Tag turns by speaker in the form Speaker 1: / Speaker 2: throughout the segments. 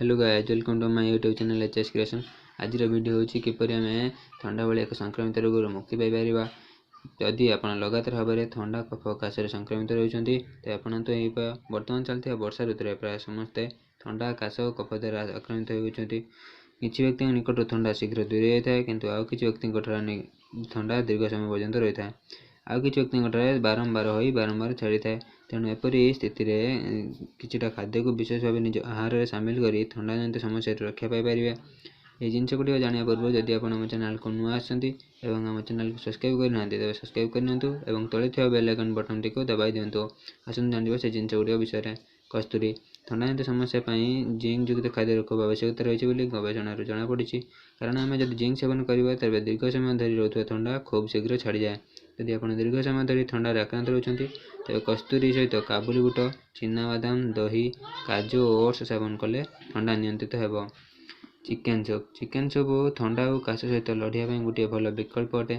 Speaker 1: Hello guys, welcome to my YouTube channel H S creation. ଆଜିର video ହେଉଛି କିପରି ଆମେ ଥଣ୍ଡା ଭଳି ଏକ ସଂକ୍ରମିତ ରୋଗରୁ ମୁକ୍ତି ପାଇପାରିବା। ଯଦି ଆପଣ ଲଗାତାର ଭାବରେ ଥଣ୍ଡା, କଫ, କାଶରେ ସଂକ୍ରମିତ ରହୁଛନ୍ତି, ତେବେ ଆପଣ ତ ଏହି ଉପାୟ। ବର୍ତ୍ତମାନ ଚାଲିଥିବା ବର୍ଷା ଋତୁରେ ପ୍ରାୟ ସମସ୍ତେ ଥଣ୍ଡା, କାଶ ଓ କଫ ଦ୍ୱାରା ଆକ୍ରାନ୍ତ ହେଉଛନ୍ତି। କିଛି ବ୍ୟକ୍ତିଙ୍କ ନିକଟରୁ ଥଣ୍ଡା ଶୀଘ୍ର ଦୂରେଇ ଯାଇଥାଏ, କିନ୍ତୁ ଆଉ କିଛି ବ୍ୟକ୍ତିଙ୍କ ଠାରେ ଥଣ୍ଡା ଦୀର୍ଘ ସମୟ ପର୍ଯ୍ୟନ୍ତ ରହିଥାଏ। ଆଉ କିଛି ବ୍ୟକ୍ତିଙ୍କ ଠାରେ ବାରମ୍ବାର ହୋଇ ବାରମ୍ବାର ଛାଡ଼ିଥାଏ। ତେଣୁ ଏପରି ସ୍ଥିତିରେ କିଛିଟା ଖାଦ୍ୟକୁ ବିଶେଷ ଭାବେ ନିଜ ଆହାରରେ ସାମିଲ କରି ଥଣ୍ଡାଜନିତ ସମସ୍ୟାରୁ ରକ୍ଷା ପାଇପାରିବେ। ଏହି ଜିନିଷ ଗୁଡ଼ିକ ଜାଣିବା ପୂର୍ବରୁ ଯଦି ଆପଣ ଆମ ଚ୍ୟାନେଲକୁ ନୂଆ ଆସିଛନ୍ତି ଏବଂ ଆମ ଚ୍ୟାନେଲକୁ ସବସ୍କ୍ରାଇବ୍ କରିନାହାନ୍ତି, ତେବେ ସବସ୍କ୍ରାଇବ୍ କରିନିଅନ୍ତୁ ଏବଂ ତଳେ ଥିବା ବେଲ୍ ଆଇକନ୍ ବଟନ୍ଟିକୁ ଦବାଇ ଦିଅନ୍ତୁ। ଆସନ୍ତୁ ଜାଣିବା ସେ ଜିନିଷ ଗୁଡ଼ିକ ବିଷୟରେ। କସ୍ତୁରୀ। ଥଣ୍ଡାଜନିତ ସମସ୍ୟା ପାଇଁ ଜିଙ୍କ ଯୁକ୍ତ ଖାଦ୍ୟର ଖୁବ୍ ଆବଶ୍ୟକତା ରହିଛି ବୋଲି ଗବେଷଣାରୁ ଜଣାପଡ଼ିଛି। କାରଣ ଆମେ ଯଦି ଜିଙ୍କ ସେବନ କରିବା, ତେବେ ଦୀର୍ଘ ସମୟ ଧରି ରହୁଥିବା ଥଣ୍ଡା ଖୁବ୍ ଶୀଘ୍ର ଛାଡ଼ିଯାଏ। ଯଦି ଆପଣ ଦୀର୍ଘ ସମୟ ଧରି ଥଣ୍ଡାରେ ଆକ୍ରାନ୍ତ ରହୁଛନ୍ତି, ତେବେ କସ୍ତୁରୀ ସହିତ କାବୁଲି ବୁଟ, ଚିନାବାଦାମ, ଦହି, କାଜୁ ଓ ଓଟ୍ସ ସେବନ କଲେ ଥଣ୍ଡା ନିୟନ୍ତ୍ରିତ ହେବ। Chicken soup. Chicken soup ଥଣ୍ଡା ଓ କାଶ ସହିତ ଲଢ଼ିବା ପାଇଁ ଗୋଟିଏ ଭଲ ବିକଳ୍ପ ଅଟେ।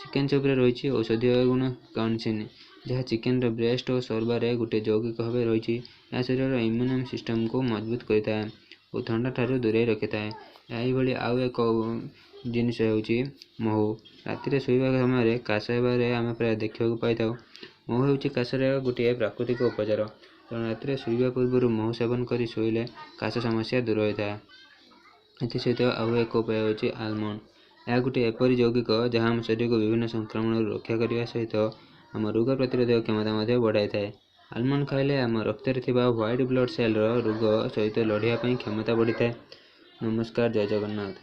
Speaker 1: ଚିକେନ୍ ସୁପ୍ରେ ରହିଛି ଔଷଧୀୟ ଗୁଣ କନସିନ୍, ଯାହା ଚିକେନ୍ର ବ୍ରେଷ୍ଟ ଓ ସର୍ବାରେ ଗୋଟିଏ ଯୌଗିକ ଭାବେ ରହିଛି। ଏହା ଶରୀରର ଇମ୍ୟୁନ୍ ସିଷ୍ଟମକୁ ମଜବୁତ କରିଥାଏ ଓ ଥଣ୍ଡା ଠାରୁ ଦୂରେଇ ରଖିଥାଏ। ଏହିଭଳି ଆଉ ଏକ ଜିନିଷ ହେଉଛି ମହୁ। ରାତିରେ ଶୋଇବା ସମୟରେ କାଶ ହେବାରେ ଆମେ ପ୍ରାୟ ଦେଖିବାକୁ ପାଇଥାଉ। ମହୁ ହେଉଛି କାଶର ଗୋଟିଏ ପ୍ରାକୃତିକ ଉପଚାର। ତେଣୁ ରାତିରେ ଶୋଇବା ପୂର୍ବରୁ ମହୁ ସେବନ କରି ଶୋଇଲେ କାଶ ସମସ୍ୟା ଦୂର ହୋଇଥାଏ। ଏଥିସହିତ ଆଉ ଏକ ଉପାୟ ହେଉଛି ଆଲମଣ୍ଡ। ଏହା ଗୋଟିଏ ଏପରି ଯୌଗିକ ଯାହା ଆମ ଶରୀରକୁ ବିଭିନ୍ନ ସଂକ୍ରମଣରୁ ରକ୍ଷା କରିବା ସହିତ ଆମ ରୋଗ ପ୍ରତିରୋଧକ କ୍ଷମତା ମଧ୍ୟ ବଢ଼ାଇଥାଏ। ଆଲମଣ୍ଡ ଖାଇଲେ ଆମ ରକ୍ତରେ ଥିବା ହ୍ୱାଇଟ୍ ବ୍ଲଡ଼ ସେଲ୍ର ରୋଗ ସହିତ ଲଢ଼ିବା ପାଇଁ କ୍ଷମତା ବଢ଼ିଥାଏ। ନମସ୍କାର, ଜୟ ଜଗନ୍ନାଥ।